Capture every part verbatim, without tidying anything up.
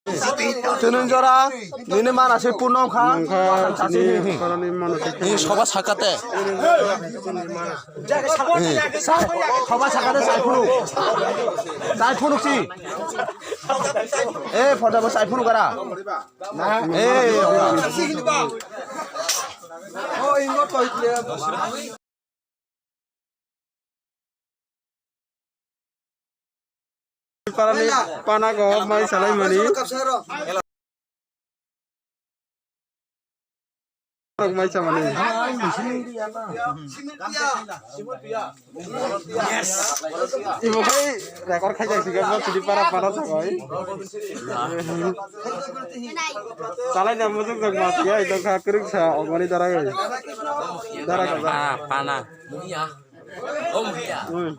Tini jora nini mana se purno wngkha. Nini soba sakate. Soba sakate sai phunuk. Sai phunuk si. Eh, photo bo sai phunuk gara. Eh, Parani pana go mai salai mani. Rok mai sa mani. Ibo khai record khai jai siga bo sidi para pana sa koi. Salai na mujung jang ma siya idong kha krik sa omani dara gai. Dara ga. Pana, pana. Hmm.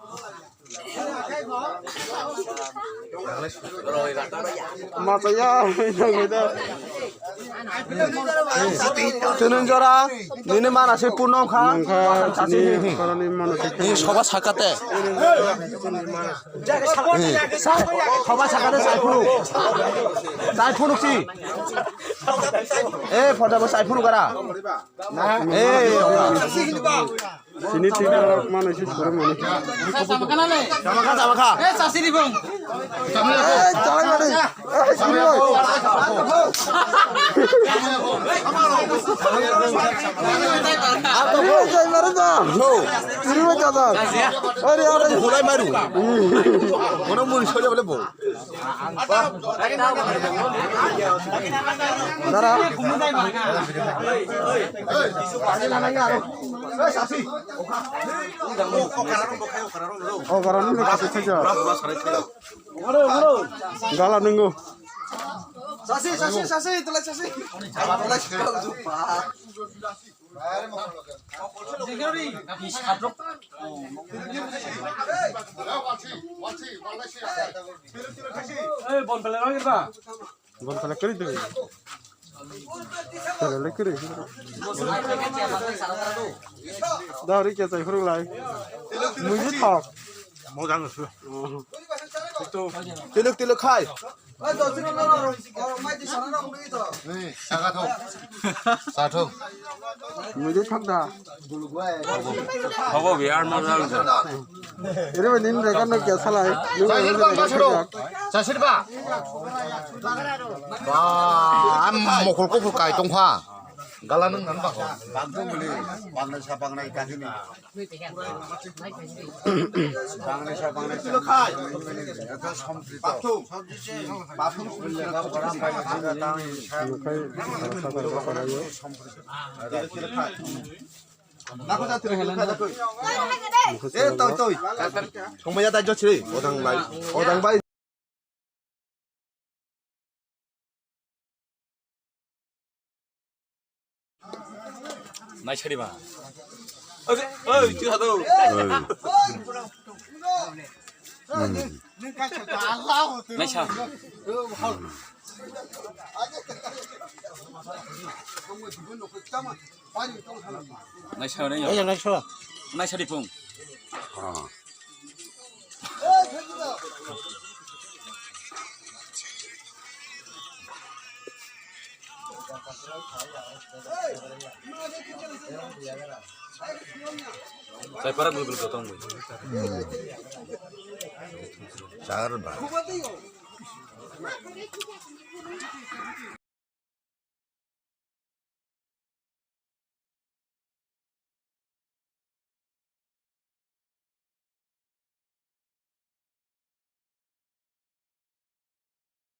Machaya, nangwi da. Tini jora nini mana se purno wngkha. Nangkha, tini koroni mana se. Nini soba sakate. Soba sakate sai phunuk. Sai phunuk si. Eh, photo bo sai phunuk gara. Eh, Sini tiga rok mana sih suruh mana. Jamakha, jamakha. Eh, sasiri bang. Eh, chalai mani. Eh, sini bang. Ato bro. Jai mara da. Bro. Sini bang kata. Ari, ari. Hulai maru. Mana muri soja bole bo. Dara. O, karan ni kasi saja. Gala nunggu. Sasi, sasi, sasi, tulai sasi. Tulai sasi. Bon pala kiri tu. Pala kiri. Dari kya chai khurung lai. Muji thok. Mojang su. Tiluk, tiluk khai. Ni, saka thok. Sa thok. Muji thok da. Hobo biar mojang su. Ere ba nin rega no kya salai. Nin rega no kya salai. Sasir ba. Ba, am mokol ko kai tong pha. Gala nang nan ba. Bang tong beli. Bang nai sa bang nai ka ni. Bang nai sa bang nai. Eka somprito. Bathum. Bathum. Somprito. Nako jatri hela na. Eh, toi, toi. Songmaya dai jot sri. Odang bai. Odang bai. Nai sari ba. Oi, oi, tu hado. Nai sa. Naisa, naisa. Naisa di pung. Sai para gul gul gotong. Char ba.